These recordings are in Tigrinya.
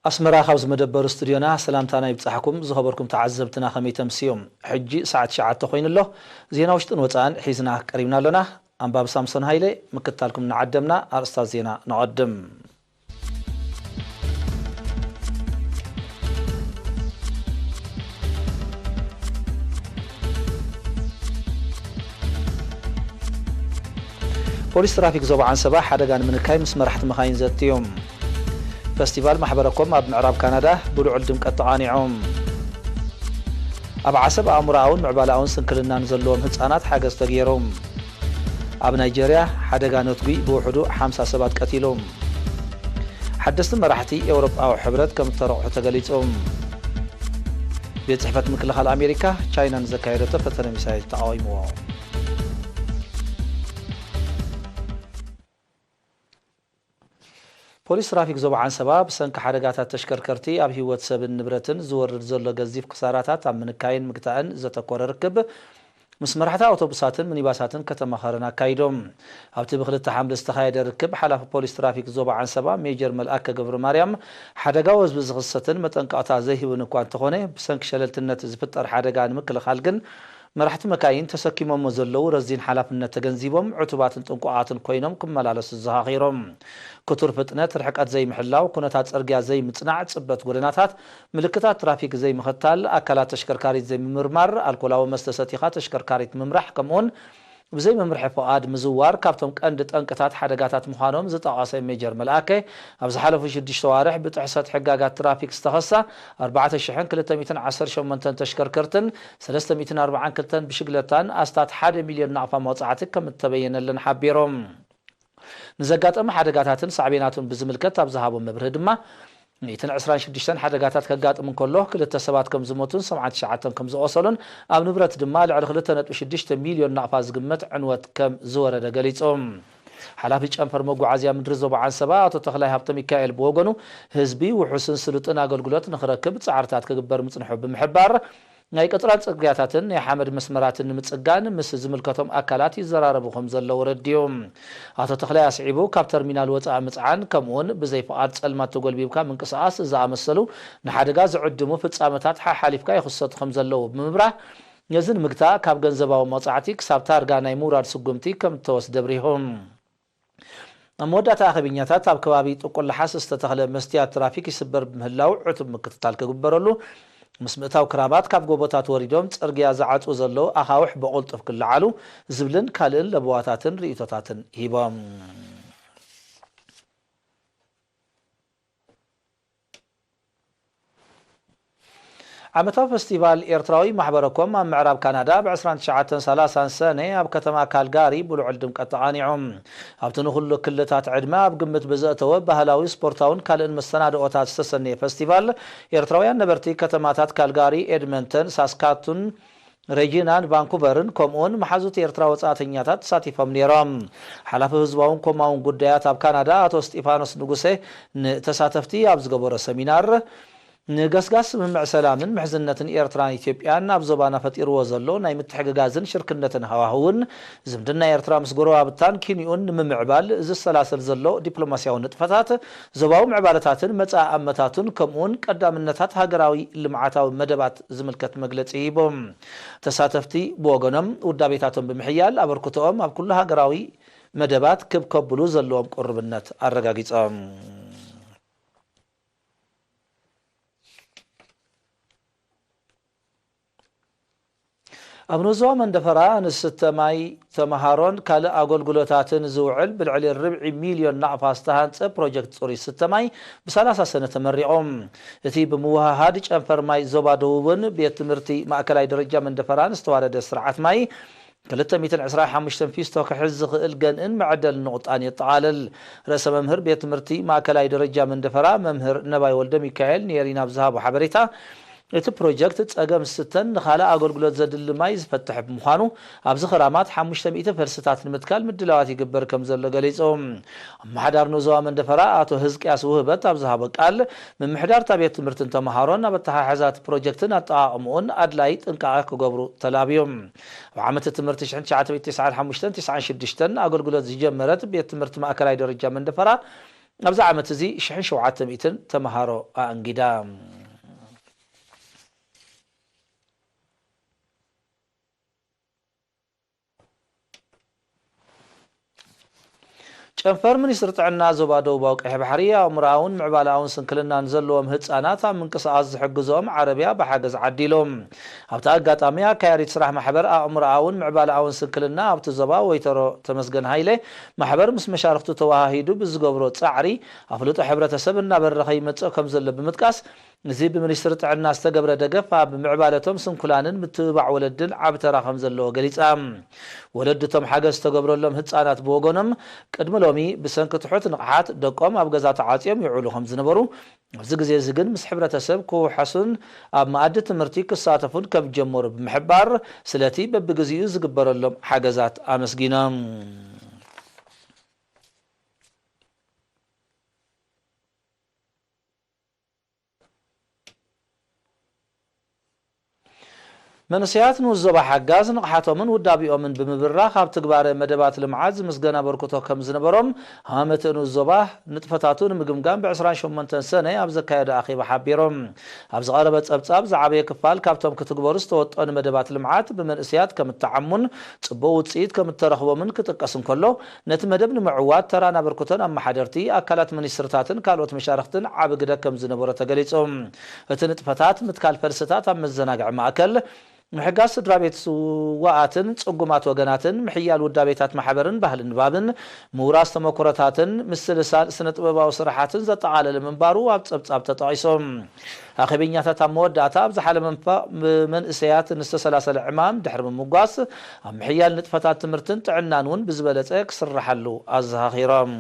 ኣስመራ፣ ካብዚ መደበር ስቱድዮና ሰላምታና ይብጻሕኩም። ዝኸበርኩም ተዓዘብትና ከመይ ተምስዮም? ሕጂ ሰዓት ትሽዓተ ኮይኑ ኣሎ። ዜና ውሽጥን ወጻእን ሒዝና ቀሪብና ኣሎና። ኣንባቢ ሳምሶን ሃይለ፣ ምክትታልኩም እናዓደምና ኣርእስታት ዜና ነቐድም። ፖሊስ ትራፊክ ዞባ ዓንሰባ ሓደጋ ንምንካይ ምስ መራሕቲ መኻይን ዘትዮም። ፈስቲቫል ማሕበረ ኮም ኣብ ምዕራብ ካናዳ ብልዑል ድምቀት ተቓኒዖም። ኣብ ዓሰብ ኣእምሮኣውን ምዕባለኣውን ስንክልናን ዘለዎም ህጻናት ሓገዝ ተገይሮም። ኣብ ናይጀርያ ሓደጋ ነትጒ ብውሕዱ ሓምሳ ሰባት ቀቲሎም። ሓደስቲ መራሕቲ ኤውሮጳዊ ሕብረት ከም እተረቑሑ ተገሊጾም። ቤት ጽሕፈት ምክልኻል ኣሜሪካ ቻይና ንዘካየደቶ ፈተነ ሚሳይል ተቓዊምዎ። ፖሊስ ትራፊክ ዞባ ዓንሰባ ብሰንኪ ሓደጋታት ተሽከርከርቲ ኣብ ህይወት ሰብን ንብረትን ዝወርድ ዘሎ ገዚፍ ክሳራታት ኣብ ምንካይን ምግታእን ዘተኮረ ርክብ ምስ መራሕቲ ኣውቶቡሳትን ሚኒባሳትን ከተማ ከረን ኣካይዶም። ኣብቲ ብክልተ ሓምለ ዝተኻየደ ርክብ ሓላፊ ፖሊስ ትራፊክ ዞባ ዓንሰባ ሜጀር መልኣከ ገብረ ማርያም፣ ሓደጋ ወዝቢ ዝኽሰትን መጠንቀቕታ ዘይህብን እኳ እንተኾነ፣ ብሰንኪ ሸለልትነት ዝፍጠር ሓደጋ ንምክልኻል ግን መራሕቲ መካይን ተሰኪሞሞ ዘለዉ ረዚን ሓላፍነት ተገንዚቦም ዕቱባትን ጥንቁቓትን ኮይኖም ክመላለሱ ዘኻኺሮም። ክቱር ፍጥነት፣ ርሕቀት ዘይምሕላው፣ ኩነታት ጽርግያ ዘይምጽናዕ፣ ጽበት ጎደናታት፣ ምልክታት ትራፊክ ዘይምኽታል፣ ኣካላት ተሽከርካሪት ዘይምምርማር፣ ኣልኮላዊ መስተ ሰቲኻ ተሽከርካሪት ምምራሕ፣ ከምኡውን ብዘይ መምርሒ ፍቓድ ምዝዋር ካብቶም ቀንዲ ጠንቅታት ሓደጋታት ምዃኖም ዝጠቐሰ ሜጀር መልኣከ፣ ኣብ ዝሓለፉ ሽዱሽተ ዋርሕ ብጥሕሰት ሕጋጋት ትራፊክ ዝተኸሳ ኣርባዕተ ሽሕን ክልተ ሚእትን ዓሰርተ ሸሞንተን ተሽከርከርትን ሰለስተ ሚእትን ኣርባዓን ክልተን ብሽግለታን ኣስታት ሓደ ሚልዮን ናቕፋ መቕጻዕቲ ከም እተበየነለን ሓቢሮም። ንዘጋጠመ ሓደጋታትን ሳዕቤናቱን ብዝምልከት ኣብ ዝሃቦ መብርሂ ድማ፣ ሚእትን ዕስራን ሽዱሽተን ሓደጋታት ከጋጥም እንከሎ፣ ክልተ ሰባት ከም ዝሞቱን ሰብዓን ትሽዓተን ከም ዝቖሰሉን፣ ኣብ ንብረት ድማ ልዕሊ ክልተ ነጥቢ ሽዱሽተ ሚልዮን ናቕፋ ዝግመት ዕንወት ከም ዝወረደ ገሊጹ። ሓላፊ ጨንፈር መጓዓዝያ ምድሪ ዞባ ዓንሰባ ኣቶ ተኽላይ ሃብተ ሚካኤል ብወገኑ፣ ህዝቢ ውሑስን ስሉጥን ኣገልግሎት ንኽረክብ ጻዕርታት ክግበር ምጽንሑ ብምሕባር፣ ናይ ቀጽራን ጽርግያታትን ናይ ሓመድ መስመራትን ንምጽጋን ምስ ዝምልከቶም ኣካላት ይዘራረቡ ከም ዘለዉ ረድዩ። ኣቶ ተኽላይ ኣስዒቡ፣ ካብ ተርሚናል ወጻኢ ምጽዓን፣ ከምኡውን ብዘይ ፍቓድ ጸልማት ተጎልቢብካ ምንቅስቓስ ዝኣመሰሉ ንሓደጋ ዝዕድሙ ፍጻመታት ሓሓሊፍካ ይኽሰቱ ከም ዘለዉ ብምብራህ፣ ነዚ ንምግታእ ካብ ገንዘባዊ መቕጻዕቲ ክሳብ ታርጋ ናይ ምውራድ ስጉምቲ ከም እተወስደ ኣብሪሁ። ኣብ መወዳእታ ኣኼበኛታት፣ ኣብ ከባቢ ጥቁር ለሓስ ዝተተኽለ መስትያት ትራፊክ ይስበር ብምህላው ዕቱብ ምክትታል ክግበረሉ፣ ምስ ምእታው ክራባት ካብ ጎቦታት ወሪዶም ጽርግያ ዝዓጽዉ ዘለዉ ኣኻውሕ ብቕልጡፍ ክለዓሉ ዝብልን ካልእን ለበዋታትን ርእይቶታትን ሂቦም። ዓመታዊ ፈስቲቫል ኤርትራዊ ማሕበረ ኮም ኣብ ምዕራብ ካናዳ ብ ዕስራን ትሽዓተን ሰላሳን ሰነ ኣብ ከተማ ካልጋሪ ብልዑል ድምቀት ተቓኒዑ። ኣብቲ ንኹሉ ክልታት ዕድመ ኣብ ግምት ብዘእተወ ባህላዊ፣ ስፖርታውን ካልእን መሰናድኦታት ዝተሰነየ ፈስቲቫል፣ ኤርትራውያን ነበርቲ ከተማታት ካልጋሪ፣ ኤድመንተን፣ ሳስካቱን፣ ሬጂናን ቫንኩቨርን፣ ከምኡውን መሓዙት ኤርትራ ወጻእተኛታት ተሳቲፎም ነይሮም። ሓላፊ ህዝባውን ኮማውን ጉዳያት ኣብ ካናዳ ኣቶ እስጢፋኖስ ንጉሴ ንተሳተፍቲ ኣብ ዝገበሮ ሰሚናር፣ ንገስጋስ ስምምዕ ሰላምን ምሕዝነትን ኤርትራን ኢትዮጵያን ኣብ ዞባና ፈጢርዎ ዘሎ ናይ ምትሕግጋዝን ሽርክነትን ሃዋህውን፣ ዝምድና ኤርትራ ምስ ጎረባብታን ኪንኡን ንምምዕባል ዝሰላሰል ዘሎ ዲፕሎማስያዊ ንጥፈታት፣ ዞባዊ ምዕባለታትን መጻኢ ኣመታቱን፣ ከምኡውን ቀዳምነታት ሃገራዊ ልምዓታዊ መደባት ዝምልከት መግለጺ ሂቦም። ተሳተፍቲ ብወገኖም፣ ውዳቤታቶም ብምሕያል፣ ኣበርክቶኦም ኣብ ኩሉ ሃገራዊ መደባት ክብ ከብሉ ዘለዎም ቅሩብነት ኣረጋጊጾም። ኣብ ኖዞዋ መንደፈራ ንስተ ማይ፣ ተመሃሮን ካልእ ኣገልግሎታትን ዝውዕል ብልዕሊ ርብዒ ሚልዮን ናቕፋ ዝተሃንጸ ፕሮጀክት ጽሩይ ስተ ማይ ብሰላሳ ሰነ ተመሪቑ። እቲ ብምውህሃድ ጨንፈር ማይ ዞባ ደቡብን ቤት ትምህርቲ ማእከላይ ደረጃ መንደፈራን ዝተዋደደ ስርዓት ማይ፣ ክልተ ሚእትን ዕስራን ሓሙሽተን ፊስቶ ክሕዝ ዝኽእል ገንእን መዐደልን ንቑጣን የጠቓልል። ርእሰ መምህር ቤት ትምህርቲ ማእከላይ ደረጃ መንደፈራ መምህር ነባይ ወልደ ሚካኤል ንኤሪና ኣብ ዝሃቦ ሓበሬታ፣ እቲ ፕሮጀክት ጸገም ስተን ንኻልእ ኣገልግሎት ዘድሊ ማይ ዝፈትሕ ብምዃኑ፣ ኣብዚ ክራማት ሓሙሽተ ሚእቲ ፈልስታት ንምትካል ምድላዋት ይግበር ከም ዘሎ ገሊጹ። ኣመሓዳሪ ኖዞዋ መንደፈራ ኣቶ ህዝቅያስ ውህበት ኣብ ዝሃቦ ቃል፣ ምምሕዳር እታ ቤት ትምህርትን ተመሃሮን ኣብ ኣተሓሕዛ እቲ ፕሮጀክትን ኣጠቓቕምኡን ኣድላዪ ጥንቃቐ ክገብሩ ተላብዩ። ኣብ ዓመተ ትምህርቲ ሽሕን ትሽዓተ ሚእትን ተስዓን ሓሙሽተን ተስዓን ሽዱሽተን ኣገልግሎት ዝጀመረት ቤት ትምህርቲ ማእከላይ ደረጃ መንደፈራ፣ ኣብዚ ዓመት እዚ ሽሕን ሸውዓተ ሚእትን ተምሃሮ ኣእንጊዳ። ጨንፈር ሚኒስትሪ ጥዕና ዞባ ደቡባዊ ቀይሕ ባሕሪ፣ ኣእምሮኣውን ምዕባለኣውን ስንክልናን ዘለዎም ህጻናት ኣብ ምንቅስቓስ ዝሕግዞም ዓረብያ ብሓገዝ ዓዲሉ። ኣብቲ ኣጋጣሚ፣ ኣካያዲት ስራሕ ማሕበር ኣእምሮኣውን ምዕባለኣውን ስንክልና ኣብቲ ዞባ ወይተሮ ተመስገን ሃይለ፣ ማሕበር ምስ መሻርኽቱ ተወሃሂዱ ብዝገብሮ ጻዕሪ፣ ኣፍልጦ ሕብረተሰብ እናበረኸ ይመጽእ ከም ዘሎ ብምጥቃስ፣ እዚ ብሚኒስትሪ ጥዕና ዝተገብረ ደገፍ ኣብ ምዕባለቶም ስንኩላንን ምትብባዕ ወለድን ዓቢ ተራ ከም ዘለዎ ገሊጻ። ወለድቶም ሓገዝ ዝተገብረሎም ህጻናት ብወገኖም፣ ቅድሚ ሎሚ ብሰንኪ ትሑት ንቕሓት ደቆም ኣብ ገዛ ተዓጽዮም ይውዕሉ ከም ዝነበሩ፣ ኣብዚ ግዜ እዚ ግን ምስ ሕብረተሰብ ክውሓሱን ኣብ መኣዲ ትምህርቲ ክሳተፉን ከም ጀመሩ ብምሕባር፣ ስለቲ በብግዜኡ ዝግበረሎም ሓገዛት ኣመስጊኖም። መንእሰያት ንኡስ ዞባ ሓጋዝ ንቕሓቶምን ውዳቤኦምን ብምብራኽ ኣብ ትግባረ መደባት ልምዓት ዝምስገን ኣበርክቶ ከም ዝነበሮም ሃመተ ንኡስ ዞባ ንጥፈታቱ ንምግምጋም ብ ዕስራን ሸሞንተን ሰነ ኣብ ዘካየዶ ኣኼባ ሓቢሮም። ኣብ ዝቐረበ ጸብጻብ ዝዓበየ ክፋል ካብቶም ክትግበሩ ዝተወጠኑ መደባት ልምዓት ብመንእሰያት ከም እተዓሙን ጽቡቕ ውጽኢት ከም እተረኽቦምን ክጥቀስ እንከሎ፣ ነቲ መደብ ንምዕዋት ተራን ኣበርክቶን ኣመሓደርቲ፣ ኣካላት ሚኒስትርታትን ካልኦት መሻርኽትን ዓቢ ግደ ከም ዝነበሮ ተገሊጹ። እቲ ንጥፈታት ምትካል ፈልስታት ኣብ መዘናግዒ ማእከል፣ ምሕጋዝ ስድራ ቤት ስዉኣትን ጽጉማት ወገናትን፣ ምሕያል ውዳቤታት ማሕበርን ባህልን ንባብን፣ ምውራስ ተመኩሮታትን ምስልሳል ስነ-ጥበባዊ ስራሓትን ዘጠቓለለ ምንባሩ ኣብ ጸብጻብ ተጠቒሱ። ኣኼበኛታት ኣብ መወዳእታ ኣብ ዝሓለመ ንፋቕ ብመንእሰያት ንዝተሰላሰለ ዕማም ድሕሪ ምምጓስ፣ ኣብ ምሕያል ንጥፈታት ትምህርትን ጥዕናን እውን ብዝበለጸ ክስርሓሉ ኣዘኻኺሮም።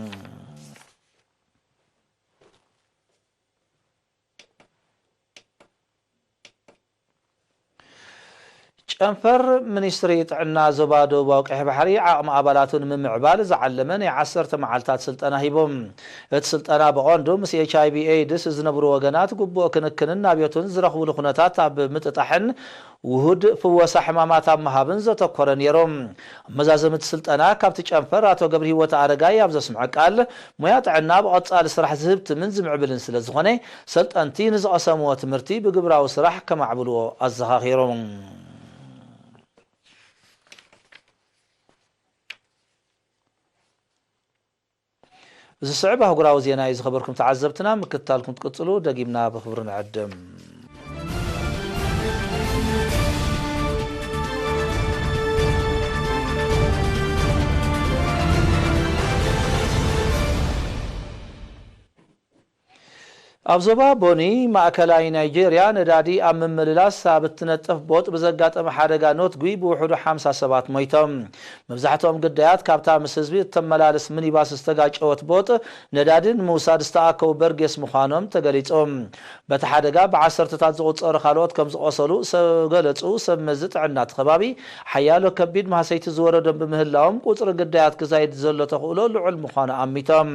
ጨንፈር ሚኒስትሪ ጥዕና ዞባ ደቡባዊ ቀይሕ ባሕሪ ዓቕሚ ኣባላቱ ንምምዕባል ዝዓለመ ናይ ዓሰርተ መዓልታት ስልጠና ሂቡ። እቲ ስልጠና ብቐንዱ ምስ ኤች ኣይ ቪ ኤድስ ዝነብሩ ወገናት ግቡእ ክንክንን ናብዮትን ዝረኽብሉ ኩነታት ኣብ ምጥጣሕን ውሁድ ፍወሳ ሕማማት ኣብ ምሃብን ዘተኮረ ነይሩ። ኣብ መዛዘሚ እቲ ስልጠና ካብቲ ጨንፈር ኣቶ ገብረሂወት ኣረጋይ ኣብ ዘስምዖ ቃል፣ ሞያ ጥዕና ብቐጻሊ ስራሕ ዝህብትምን ዝምዕብልን ስለ ዝኾነ፣ ሰልጠንቲ ንዝቐሰምዎ ትምህርቲ ብግብራዊ ስራሕ ከማዕብልዎ ኣዘኻኺሩ። ዝስዕብ ኣህጉራዊ ዜና እዩ። ዝኸበርኩም ተዓዘብትና፣ ምክትታልኩም ትቅጽሉ ደጊምና ብኽብሪ ንዕድም። ኣብ ዞባ ቦኒ ማእከላይ ናይጄርያ ነዳዲ ኣብ ምምልላስ ኣብ እትነጥፍ ቦጥ ብዘጋጠመ ሓደጋ ኖትጒ ብውሕዱ ሓምሳ ሰባት ሞይቶም። መብዛሕትኦም ግዳያት ካብታ ምስ ህዝቢ እተመላልስ ሚኒባስ ዝተጋጨወት ቦጥ ነዳዲ ንምውሳድ ዝተኣከቡ በርጌስ ምዃኖም ተገሊጹ። በቲ ሓደጋ ብዓሰርተታት ዝቑጸሩ ካልኦት ከም ዝቖሰሉ ዝገለጹ ሰብ መዚ ጥዕና እቲ ከባቢ፣ ሓያሎ ከቢድ ማህሰይቲ ዝወረዶም ብምህላዎም ቁጽሪ ግዳያት ክዛይድ ዘሎ ተኽእሎ ልዑል ምዃኑ ኣሚቶም።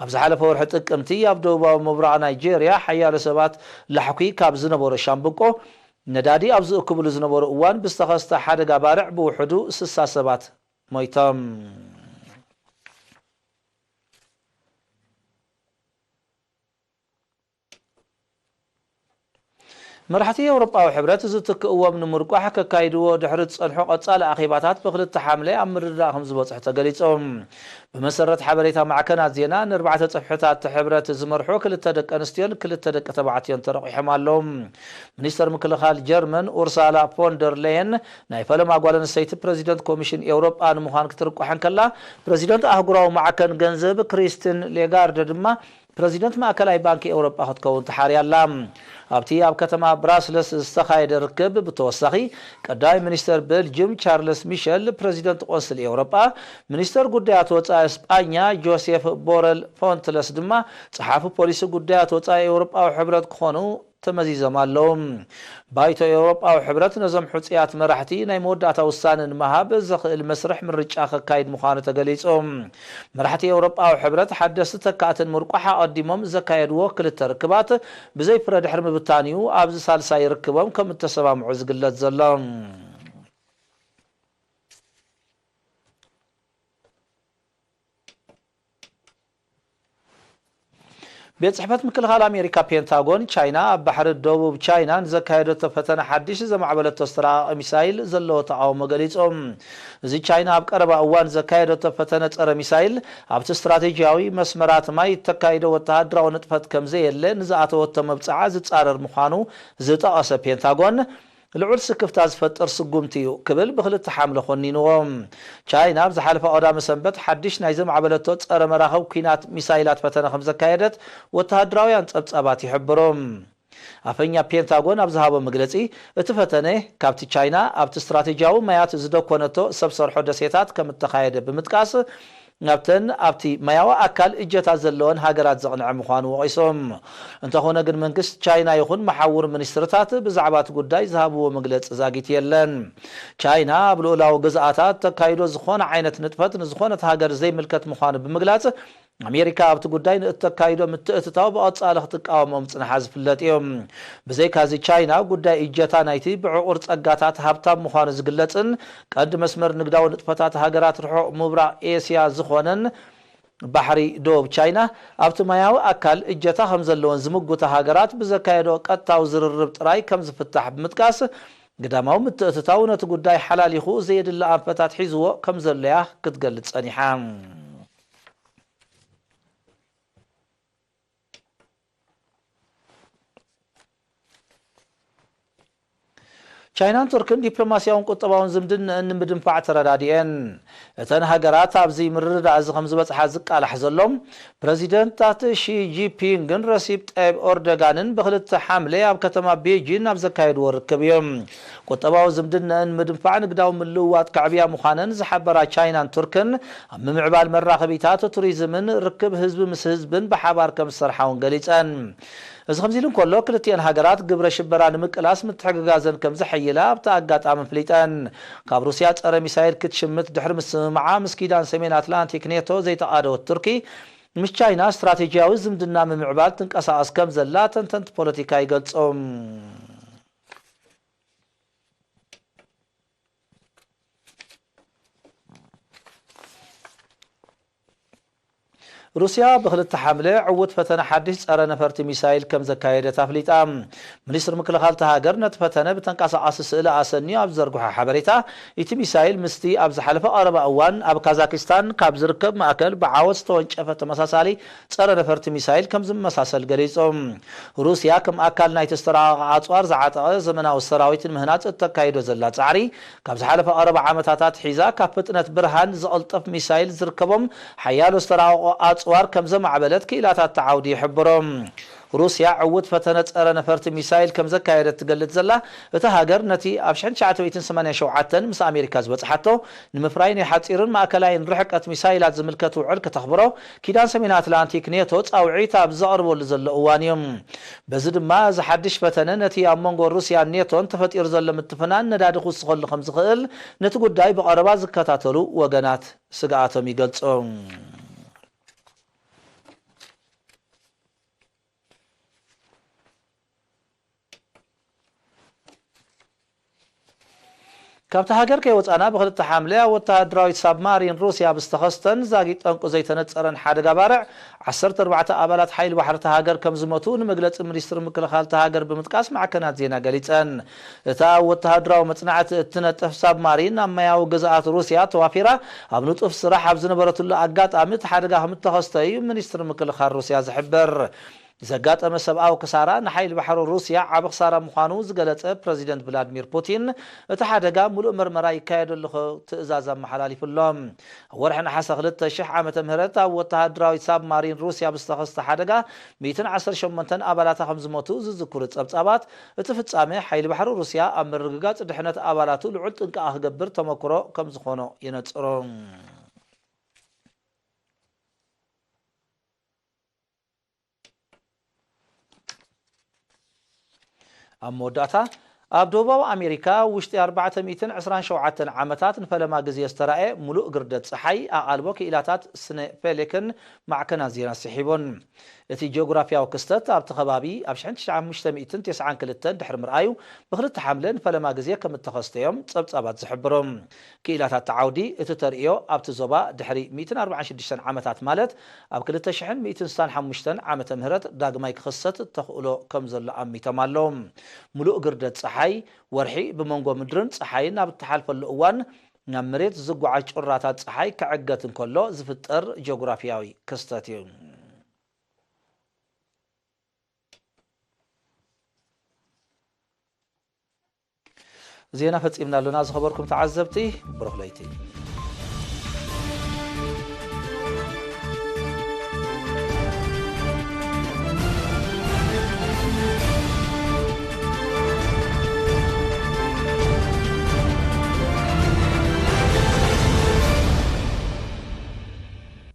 ኣብ ዝሓለፈ ወርሒ ጥቅምቲ ኣብ ደቡባዊ ምብራቕ ናይጄርያ ሓያሎ ሰባት ላሕኲ ካብ ዝነበሮ ሻምብቆ ነዳዲ ኣብ ዝእክብሉ ዝነበሩ እዋን ብዝተኸስተ ሓደጋ ባርዕ ብውሕዱ ስሳ ሰባት ሞይቶም። መራሕቲ ኤውሮጳዊ ሕብረት ዝትክእዎም ንምርቋሕ ከካይድዎ ድሕሪ ዝጸንሑ ቀጻሊ ኣኼባታት ብክልተ ሓምለ ኣብ ምርድዳእ ከም ዝበጽሑ ተገሊጹ። ብመሰረት ሓበሬታ ማዕከናት ዜና፣ ንኣርባዕተ ጽፍሕታት ሕብረት ዝመርሑ ክልተ ደቂ ኣንስትዮን ክልተ ደቂ ተባዕትዮን ተረቂሖም ኣለዉ። ሚኒስተር ምክልኻል ጀርመን ኡርሳላ ፎን ደር ሌየን ናይ ፈለማ ጓል ኣንስተይቲ ፕረዚደንት ኮሚሽን ኤውሮጳ ንምዃን ክትርቋሕ እንከላ፣ ፕረዚደንት ኣህጉራዊ ማዕከን ገንዘብ ክሪስቲን ሌጋርደ ድማ ፕረዚደንት ማእከላይ ባንኪ ኤውሮጳ ክትከውን ተሓርያ ኣላ። ኣብቲ ኣብ ከተማ ብራስለስ ዝተኻየደ ርክብ ብተወሳኺ፣ ቀዳማይ ሚኒስተር ቤልጅም ቻርልስ ሚሸል፣ ፕረዚደንት ቆንስል ኤውሮጳ፣ ሚኒስተር ጉዳያት ወጻኢ ስጳኛ ጆሴፍ ቦረል ፎንትለስ ድማ ጸሓፊ ፖሊሲ ጉዳያት ወጻኢ ኤውሮጳዊ ሕብረት ክኾኑ ተመዚዞም ኣለዉ። ባይቶ ኤውሮጳዊ ሕብረት ነዞም ሕጹያት መራሕቲ ናይ መወዳእታ ውሳነ ንምሃብ ዘኽእል መስርሕ ምርጫ ከካይድ ምዃኑ ተገሊጹ። መራሕቲ ኤውሮጳዊ ሕብረት ሓደስቲ ተካእትን ምርቋሕ ኣቐዲሞም ዘካየድዎ ክልተ ርክባት ብዘይ ፍረ ድሕሪ ምብታን'ዩ ኣብዚ ሳልሳይ ርክቦም ከም እተሰማምዑ ዝግለጽ ዘሎ። ቤት ጽሕፈት ምክልኻል ኣሜሪካ ፔንታጎን፣ ቻይና ኣብ ባሕሪ ደቡብ ቻይና ንዘካየደቶ ፈተነ ሓድሽ ዘማዕበለቶ ዝተራቐቐ ሚሳይል ዘለዎ ተቓውሞ ገሊጹ። እዚ ቻይና ኣብ ቀረባ እዋን ዘካየደቶ ፈተነ ጸረ ሚሳይል፣ ኣብቲ ስትራቴጂያዊ መስመራት ማይ እተካይዶ ወተሃደራዊ ንጥፈት ከም ዘየለ ንዝኣተወቶ መብጽዓ ዝጻረር ምዃኑ ዝጠቐሰ ፔንታጎን፣ ልዑል ስክፍታ ዝፈጥር ስጉምቲ እዩ ክብል ብክልተ ሓምለ ኮኒንዎ። ቻይና ኣብ ዝሓለፈ ቀዳመ ሰንበት ሓድሽ ናይ ዘማዕበለቶ ጸረ መራኽብ ኲናት ሚሳይላት ፈተነ ከም ዘካየደት ወተሃደራውያን ጸብጻባት ይሕብሩ። ኣፈኛ ፔንታጎን ኣብ ዝሃቦ መግለጺ፣ እቲ ፈተነ ካብቲ ቻይና ኣብቲ ስትራቴጂያዊ ማያት ዝደኮነቶ ሰብ ሰርሖ ደሴታት ከም እተኻየደ ብምጥቃስ፣ ኣብተን ኣብቲ ማያዊ ኣካል እጀታ ዘለወን ሃገራት ዘቕንዐ ምዃኑ ወቒሶም። እንተኾነ ግን መንግስቲ ቻይና ይኹን መሓውር ሚኒስትርታት ብዛዕባ እቲ ጉዳይ ዝሃብዎ መግለጺ ዛጊት የለን። ቻይና ኣብ ልኡላዊ ግዝኣታ እተካይዶ ዝኾነ ዓይነት ንጥፈት ንዝኾነት ሃገር ዘይምልከት ምዃኑ ብምግላጽ፣ ኣሜሪካ ኣብቲ ጉዳይ ንእተካይዶ ምትእትታው ብቐጻሊ ክትቃወሞ ምጽንሓ ዝፍለጥ እዩ። ብዘይካዚ ቻይና ጉዳይ እጀታ ናይቲ ብዕቑር ጸጋታት ሃብታም ምዃኑ ዝግለጽን ቀንዲ መስመር ንግዳዊ ንጥፈታት ሃገራት ርሑቕ ምብራቕ ኤስያ ዝኾነን ባሕሪ ደቡብ ቻይና ኣብቲ ማያዊ ኣካል እጀታ ከም ዘለወን ዝምጉታ ሃገራት ብዘካየዶ ቀጥታዊ ዝርርብ ጥራይ ከም ዝፍታሕ ብምጥቃስ፣ ግዳማዊ ምትእትታው ነቲ ጉዳይ ሓላሊኹ ዘየድሊ ኣንፈታት ሒዝዎ ከም ዘሎ'ያ ክትገልጽ ጸኒሓ። ቻይናን ቱርክን ዲፕሎማስያውን ቁጠባውን ዝምድናኣን ንምድንፋዕ ተረዳዲኤን። እተን ሃገራት ኣብዚ ምርድዳእ እዚ ከም ዝበጽሓ ዝቃላሕ ዘሎ፣ ፕረዚደንታት ሺ ጂንፒንግን ረሲፕ ጠይብ ኦርዶጋንን ብክልተ ሓምለ ኣብ ከተማ ቤጂን ኣብ ዘካየድዎ ርክብ እዩ። ቁጠባዊ ዝምድናኣን ምድንፋዕ ንግዳዊ ምልውዋጥ ከዕብያ ምዃነን ዝሓበራ ቻይናን ቱርክን፣ ኣብ ምምዕባል መራኸቢታት፣ ቱሪዝምን ርክብ ህዝቢ ምስ ህዝብን ብሓባር ከም ዝሰርሓ እውን ገሊጸን። እዚ ከምዚ ኢሉ እንከሎ፣ ክልቲኤን ሃገራት ግብረ ሽበራ ንምቅላስ ምትሕግጋዘን ከም ዘሐይላ ኣብቲ ኣጋጣሚ ኣፍሊጠን። ካብ ሩስያ ጸረ ሚሳይል ክትሽምት ድሕሪ ምስምማዓ ምስ ኪዳን ሰሜን ኣትላንቲክ ኔቶ ዘይተቓደወት ቱርኪ፣ ምስ ቻይና ስትራቴጂያዊ ዝምድና ምምዕባል ትንቀሳቐስ ከም ዘላ ተንተንቲ ፖለቲካ ይገልጹ። ሩስያ ብክልተ ሓምለ ዕዉት ፈተነ ሓድሽ ጸረ ነፈርቲ ሚሳይል ከም ዘካየደት ኣፍሊጣ። ሚኒስትሪ ምክልኻል እታ ሃገር ነቲ ፈተነ ብተንቀሳቓሲ ስእሊ ኣሰንዩ ኣብ ዝዘርግሖ ሓበሬታ፣ እቲ ሚሳይል ምስቲ ኣብ ዝሓለፈ ቀረባ እዋን ኣብ ካዛኪስታን ካብ ዝርከብ ማእከል ብዓወት ዝተወንጨፈ ተመሳሳሊ ጸረ ነፈርቲ ሚሳይል ከም ዝመሳሰል ገሊጹ። ሩስያ ከም ኣካል ናይቲ ዝተራቐቐ ኣጽዋር ዝዓጠቐ ዘመናዊ ሰራዊት ንምህናጽ እተካይዶ ዘላ ጻዕሪ፣ ካብ ዝሓለፈ ቀረባ ዓመታት ኣትሒዛ ካብ ፍጥነት ብርሃን ዝቕልጠፍ ሚሳይል ዝርከቦም ሓያሎ ዝተራቐቑ ኣጽዋር ከም ዘማዕበለት ክኢላታት እቲ ዓውዲ ይሕብሩ። ሩስያ ዕዉት ፈተነ ጸረ ነፈርቲ ሚሳይል ከም ዘካየደት ትገልጽ ዘላ እታ ሃገር፣ ነቲ ኣብ ሽሕን ትሽዓተ ሚእትን ሰማንያን ሸውዓተን ምስ ኣሜሪካ ዝበጽሓቶ ንምፍራይ ናይ ሓጺርን ማእከላይን ርሕቀት ሚሳይላት ዝምልከት ውዕል ከተኽብሮ ኪዳን ሰሜን ኣትላንቲክ ኔቶ ጻውዒት ኣብ ዘቕርበሉ ዘሎ እዋን እዩ። በዚ ድማ፣ እዚ ሓድሽ ፈተነ ነቲ ኣብ መንጎ ሩስያን ኔቶን ተፈጢሩ ዘሎ ምትፍናን ነዳዲ ክውስኸሉ ከም ዝኽእል፣ ነቲ ጉዳይ ብቐረባ ዝከታተሉ ወገናት ስግኣቶም ይገልጹ። ካብታ ሃገር ከይወጻና፣ ብክልተ ሓምለ ኣብ ወተሃደራዊት ሳብማሪን ሩስያ ብዝተኸስተን ዛጊድ ጠንቁ ዘይተነጸረን ሓደጋ ባርዕ፣ ዓሰርተ ኣርባዕተ ኣባላት ሓይሊ ባሕሪ እታ ሃገር ከም ዝሞቱ ንመግለጺ ሚኒስትሪ ምክልኻል እታ ሃገር ብምጥቃስ ማዕከናት ዜና ገሊጸን። እታ ኣብ ወተሃደራዊ መጽናዕቲ እትነጥፍ ሳብማሪን ኣብ ማያዊ ግዝኣት ሩስያ ተዋፊራ ኣብ ንጡፍ ስራሕ ኣብ ዝነበረትሉ ኣጋጣሚ እቲ ሓደጋ ከም እተኸስተ እዩ ሚኒስትሪ ምክልኻል ሩስያ ዝሕብር። ዘጋጠመ ሰብኣዊ ክሳራ ንሓይሊ ባሕሪ ሩስያ ዓቢ ክሳራ ምዃኑ ዝገለጸ ፕረዚደንት ቭላድሚር ፑቲን፣ እቲ ሓደጋ ምሉእ መርመራ ይካየደሉ ክብል ትእዛዝ ኣመሓላሊፉ ኣሎ። ኣብ ወርሒ ነሓሰ ክልተ ሽሕ ዓመተ ምህረት ኣብ ወተሃደራዊት ሳብማሪን ሩስያ ብዝተኸስተ ሓደጋ ሚእትን ዓሰርተ ሸሞንተን ኣባላታ ከም ዝሞቱ ዝዝክሩ ጸብጻባት፣ እቲ ፍጻመ ሓይሊ ባሕሪ ሩስያ ኣብ ምርግጋጽ ድሕነት ኣባላቱ ልዑል ጥንቃቐ ክገብር ተመክሮ ከም ዝኾኖ የነጽሩ። ኣብ መወዳእታ፣ ኣብ ደቡባዊ ኣሜሪካ ውሽጢ ኣርባዕተ ሚእትን ዕስራን ሸውዓተን ዓመታት ንፈለማ ግዜ ዝተራእየ ሙሉእ ግርደት ጸሓይ ኣቓልቦ ክኢላታት ስነ ፌሌክን ማዕከናት ዜና ስሒቦን። እቲ ጂኦግራፊያዊ ክስተት ኣብቲ ከባቢ ኣብ ሽሕን ትሽዓተ ሚእትን ተስዓን ክልተን ድሕሪ ምርኣዩ ብክልተ ሓምለ ንፈለማ ግዜ ከም እተኸስተ እዮም ጸብጻባት ዝሕብሩ። ክኢላታት እቲ ዓውዲ እቲ ተርእዮ ኣብቲ ዞባ ድሕሪ ሚእትን ኣርባዓን ሽዱሽተን ዓመታት ማለት ኣብ ክልተ ሽሕን ሚእትን ስሳን ሓሙሽተን ዓመተ ምህረት ዳግማይ ክኽሰት ተኽእሎ ከም ዘሎ ኣሚቶም ኣለዉ። ሙሉእ ግርደት ጸሓይ፣ ወርሒ ብመንጎ ምድርን ጸሓይን ኣብ እትሓልፈሉ እዋን ናብ መሬት ዝጓዓዝ ጩራታት ጸሓይ ክዕገት እንከሎ ዝፍጠር ጂኦግራፊያዊ ክስተት እዩ። ዜና ፈጺምና ኣሎና። ዝኸበርኩም ተዓዘብቲ፣ ብሩኽ ለይቲ።